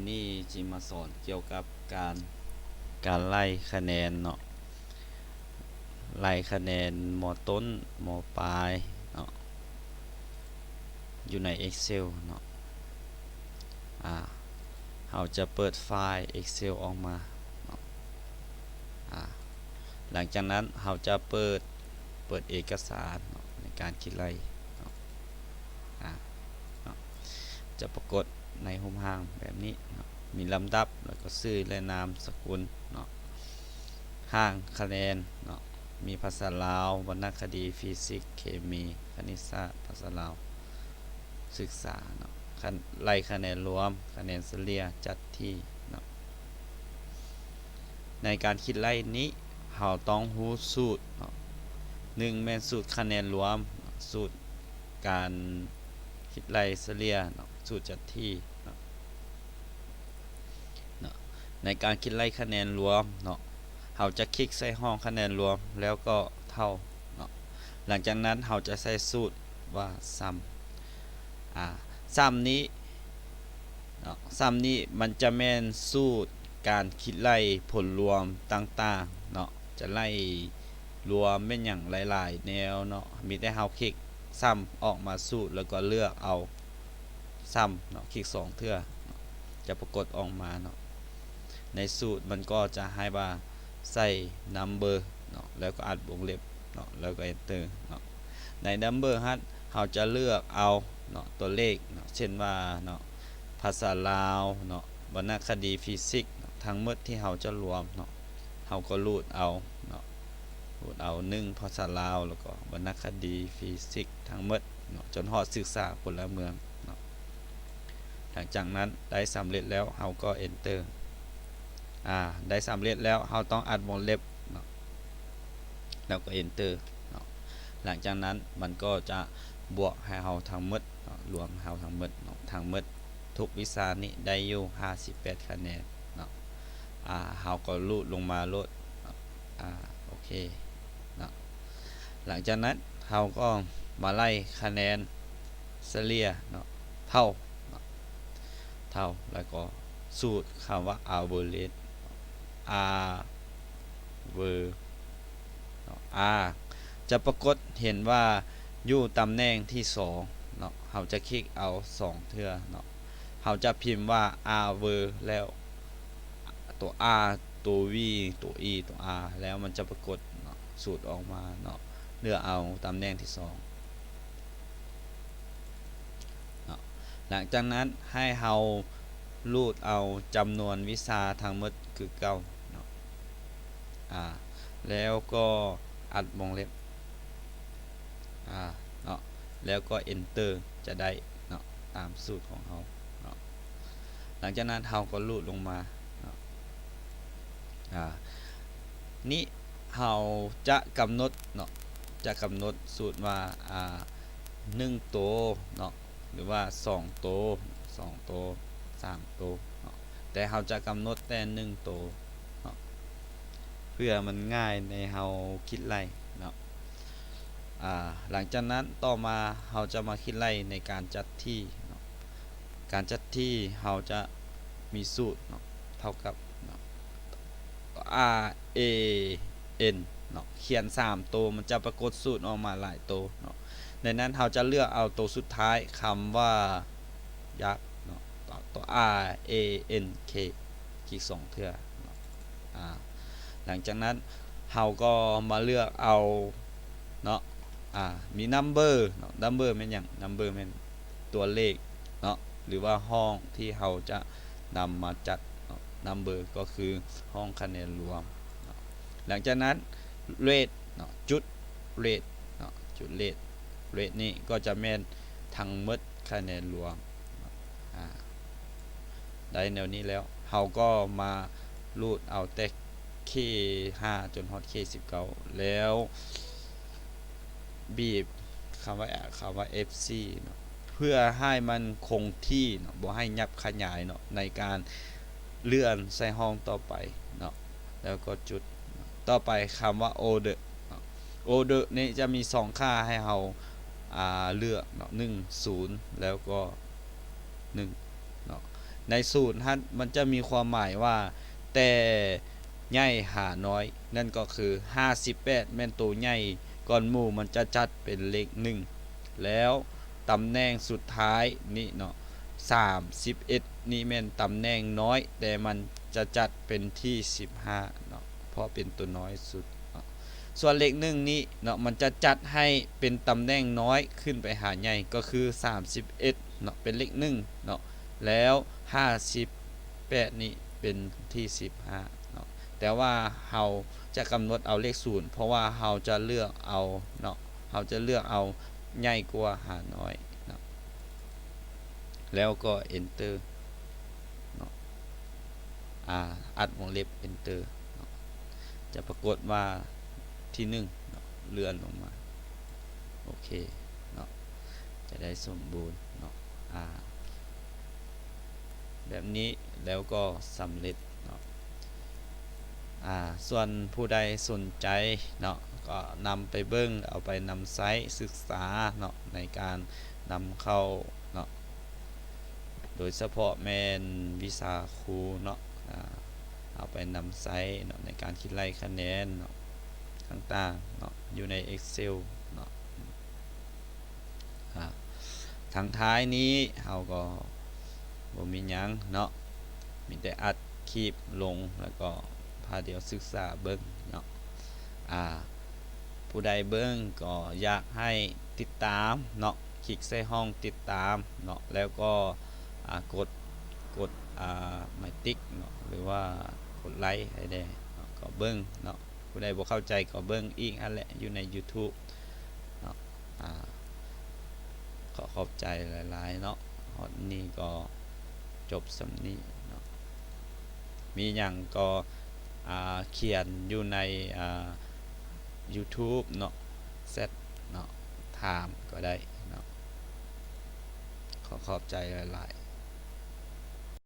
ນີ້ຊິມາສອນກ່ຽວກັບການ ການໄລ່ຄະແນນເນາະ, ໄລ່ຄະແນນ ມ.ຕົ້ນ ມ.ປາຍເນາະ ຢູ່ໃນ Excel ເນາະ. ອາ ເຮົາຈະເປີດໄຟລ໌ Excel ອອກມາເນາະ. ອາ ຫຼັງຈາກນັ້ນເຮົາຈະເປີດ ເປີດເອກະສານເນາະ ໃນການຄິດໄລ່ເນາະ. ອາ ເນາະ ຈະປາກົດໃນຮູບຮ່າງແບບນີ້ເນາະ, ມີລຳດັບ ແລ້ວກໍຊື່ ແລະ ນາມສະກຸນເນາະ, ຮ່າງຄະແນນເນາະ, ມີພາສາລາວ, ວັນນະຄະດີ, ຟີຊິກ, ເຄມີ, ຄະນິດສາດ, ພາສາລາວສຶກສາເນາະ, ຄັນ ໄລ່ຄະແນນລວມ, ຄະແນນສະເລ່ຍ, ຈັດທີ່ເນາະ. ໃນການຄິດໄລ່ນີ້ ເຮົາຕ້ອງຮູ້ສູດເນາະ, ໜຶ່ງ ແມ່ນສູດຄະແນນລວມ, ສູດການຄິດໄລ່ສະເລ່ຍເນາະ, ສູດຈັດທີ່ເນາະ. ເນາະ ໃນການຄິດໄລ່ຄະແນນລວມເນາະ, ເຮົາຈະຄລິກໃສ່ຫ້ອງຄະແນນລວມ ແລ້ວກໍເທົ່າເນາະ. ຫຼັງຈາກນັ້ນເຮົາຈະໃສ່ສູດວ່າ sum. ອາ sum ນີ້ເນາະ, sum ນີ້ມັນຈະແມ່ນສູດການຄິດໄລ່ຜົນລວມຕ່າງໆເນາະ, ຈະໄລ່ລວມແມ່ນຫຍັງຫຼາຍໆແນວເນາະ, ມີແຕ່ເຮົາຄລິກ sum ອອກມາສູດ ແລ້ວກໍເລືອກເອົາ sum ເນາະ, ຄລິກສອງເທື່ອເນາະ ຈະປາກົດອອກມາເນາະ. ໃນສູດມັນກໍຈະໃຫ້ວ່າໃສ່ number ເນາະ ແລ້ວກໍອັດວົງເລັບເນາະ ແລ້ວກໍ enter ເນາະ. ໃນ number ຫັ້ນເຮົາຈະເລືອກເອົາເນາະ ຕົວເລກເນາະ, ເຊັ່ນວ່າເນາະ ພາສາລາວເນາະ, ວັນນະຄະດີ, ຟີຊິກເນາະ, ທັງໝົດທີ່ເຮົາຈະລວມເນາະ, ເຮົາກໍຮູດເອົາເນາະ. ຮູດເອົາ ໜຶ່ງ ພາສາລາວ ແລ້ວກໍວັນນະຄະດີ, ຟີຊິກ ທັງໝົດເນາະ ຈົນຮອດສຶກສາພົນລະເມືອງເນາະ. ຫຼັງຈາກນັ້ນໄດ້ສຳເລັດແລ້ວ ເຮົາກໍ enter. ອາ ໄດ້ສຳເລັດແລ້ວ ເຮົາຕ້ອງອັດວົງເລັບເນາະ ແລ້ວກໍ enter ເນາະ. ຫຼັງຈາກນັ້ນມັນກໍຈະບວກໃຫ້ເຮົາທັງໝົດເນາະ, ລວມໃຫ້ເຮົາທັງໝົດເນາະ, ທັງໝົດທຸກວິຊານີ້ໄດ້ຢູ່ຫ້າສິບແປດຄະແນນເນາະ. ອາ ເຮົາກໍຮູດລົງມາໂລດເນາະ. ອາ ໂອເຄເນາະ. ຫຼັງຈາກນັ້ນເຮົາກໍມາໄລ່ຄະແນນສະເລ່ຍເນາະ, ເທົ່າເນາະ, ເທົ່າ ແລ້ວກໍສູດຄຳວ່າ average, aver ເນາະ. ອາ ຈະປາກົດເຫັນວ່າຢູ່ຕຳແໜ່ງທີສອງເນາະ, ເຮົາຈະຄລິກເອົາສອງເທື່ອເນາະ. ເຮົາຈະພິມວ່າ aver ແລ້ວ ຕົວ R ຕົວ V ຕົວ E ຕົວ R ແລ້ວມັນຈະປາກົດເນາະ ສູດອອກມາເນາະ, ເລືອກເອົາຕຳແໜ່ງທີສອງເນາະ. ຫຼັງຈາກນັ້ນໃຫ້ເຮົາຮູດເອົາຈຳນວນວິຊາທັງໝົດຄືເກົ່າເນາະ. ອາ ແລ້ວກໍອັດວົງເລັບ ອາ ເນາະ ແລ້ວກໍ enter ຈະໄດ້ເນາະ ຕາມສູດຂອງເຮົາເນາະ. ຫຼັງຈາກນັ້ນເຮົາກໍຮູດລົງມາເນາະ. ອາ ນີ້ເຮົາຈະກຳນົດເນາະ, ຈະກຳນົດສູດວ່າ ອາ ໜຶ່ງໂຕເນາະ ຫຼືວ່າສອງໂຕ, ສອງໂຕ, ສາມໂຕເນາະ, ແຕ່ເຮົາຈະກຳນົດແຕ່ໜຶ່ງໂຕເນາະ ເພື່ອມັນງ່າຍໃນເຮົາຄິດໄລ່ເນາະ. ອາ ຫຼັງຈາກນັ້ນຕໍ່ມາເຮົາຈະມາຄິດໄລ່ໃນການຈັດທີ່ເນາະ. ການຈັດທີ່ເຮົາຈະມີສູດເນາະ ເທົ່າກັບເນາະ R A N ເນາະ, ຂຽນສາມໂຕ ມັນຈະປາກົດສູດອອກມາຫຼາຍໂຕເນາະ. ໃນນັ້ນເຮົາຈະເລືອກເອົາໂຕສຸດທ້າຍ ຄຳວ່າ Yak ເນາະ, ຕົວ R A N K ຄລິກສອງເທື່ອເນາະ. ອາ ຫຼັງຈາກນັ້ນເຮົາກໍມາເລືອກເອົາເນາະ, ອາ ມີ number ເນາະ, number ແມ່ນຫຍັງ? Number ແມ່ນຕົວເລກເນາະ ຫຼືວ່າຫ້ອງທີ່ເຮົາຈະນຳມາຈັດເນາະ, number ກໍຄືຫ້ອງຄະແນນລວມເນາະ. ຫຼັງຈາກນັ້ນ rate ເນາະ, ຈຸດ rate ເນາະ, ຈຸດ rate, rate ນີ້ກໍຈະແມ່ນທັງໝົດຄະແນນລວມເນາະ. ອາ ໄດ້ແນວນີ້ແລ້ວ ເຮົາກໍມາຮູດເອົາແຕ່ K ຫ້າ ຈົນຮອດ K ສິບເກົ້າ ແລ້ວ ບີບຄຳວ່າ ຄຳວ່າ F C ເນາະ ເພື່ອໃຫ້ມັນຄົງທີ່ເນາະ, ບໍ່ໃຫ້ຫຍັບຂະຫຍາຍເນາະ ໃນການເລື່ອນໃສ່ຫ້ອງຕໍ່ໄປເນາະ. ແລ້ວກໍຈຸດ ຕໍ່ໄປຄຳວ່າ order ເນາະ, order ນີ້ຈະມີສອງຄ່າໃຫ້ເຮົາ ອາ ເລືອກເນາະ, ໜຶ່ງ ສູນ ແລ້ວກໍ ໜຶ່ງເນາະ. ໃນສູດຫັ້ນ ມັນຈະມີຄວາມໝາຍວ່າ ແຕ່ໃຫຍ່ຫານ້ອຍ ນັ້ນກໍຄື ຫ້າສິບແປດ ແມ່ນໂຕໃຫຍ່ກ່ອນໝູ່ ມັນຈະຈັດເປັນເລກໜຶ່ງ ແລ້ວຕຳແໜ່ງສຸດທ້າຍນີ້ເນາະ ສາມສິບເອັດ ນີ້ແມ່ນຕຳແໜ່ງນ້ອຍ ແຕ່ມັນຈະຈັດເປັນທີສິບຫ້າເນາະ ເພາະເປັນໂຕນ້ອຍສຸດເນາະ. ສ່ວນເລກໜຶ່ງນີ້ເນາະ ມັນຈະຈັດໃຫ້ເປັນຕຳແໜ່ງນ້ອຍຂຶ້ນໄປຫາໃຫຍ່ ກໍຄື ສາມສິບເອັດ ເນາະ ເປັນເລກໜຶ່ງເນາະ ແລ້ວ ຫ້າສິບແປດ ນີ້ເປັນທີສິບຫ້າເນາະ. ແຕ່ວ່າເຮົາຈະກຳນົດເອົາເລກສູນ ເພາະວ່າເຮົາຈະເລືອກເອົາເນາະ ເຮົາຈະເລືອກເອົາໃຫຍ່ກວ່າຫານ້ອຍເນາະ ແລ້ວກໍ Enter ເນາະ ອາ ອັດວົງເລັບ Enter ເນາະ ຈະປາກົດວ່າທີໜຶ່ງເນາະ ເລື່ອນລົງມາ ໂອເຄເນາະ ຈະໄດ້ສົມບູນເນາະ ອາ ແບບນີ້ ແລ້ວກໍສຳເລັດເນາະ. ອາ ສ່ວນຜູ້ໃດສົນໃຈເນາະ ກໍນຳໄປເບິ່ງ ເອົາໄປນຳໃຊ້ສຶກສາເນາະ ໃນການນຳເຂົ້າເນາະ ໂດຍສະເພາະແມ່ນວິຊາຄູເນາະ ອາ ເອົາໄປນຳໃຊ້ເນາະ ໃນການຄິດໄລ່ຄະແນນເນາະ ຕ່າງໆເນາະ ຢູ່ໃນ Excel ເນາະ. ອາ ທາງທ້າຍນີ້ເຮົາກໍບໍ່ມີຫຍັງເນາະ ມີແຕ່ອັດຄລິບລົງ ແລ້ວກໍພາດຽວສຶກສາເບິ່ງເນາະ. ອາ ຜູ້ໃດເບິ່ງກໍຢາກໃຫ້ຕິດຕາມເນາະ ຄລິກໃສ່ຫ້ອງຕິດຕາມເນາະ ແລ້ວກໍ ອາ ກົດ ກົດ ອາ ໝາຍຕິກເນາະ ຫຼືວ່າກົດໄລ້ໃຫ້ແດ່ເນາະ ກໍເບິ່ງເນາະ. ຜູ້ໃດບໍ່ເຂົ້າໃຈກໍເບິ່ງອີກຫັ້ນແຫຼະ ຢູ່ໃນ YouTube ເນາະ. ອາ ຂໍຂອບໃຈຫຼາຍໆເນາະ ຮອດນີ້ກໍຈົບສ່ຳນີ້ເນາະ. ມີຫຍັງກໍ ອາ ຂຽນຢູ່ໃນ ອາ YouTube ເນາະ ແຊັດເນາະ ຖາມກໍໄດ້ເນາະ. ຂໍຂອບໃຈຫຼາຍ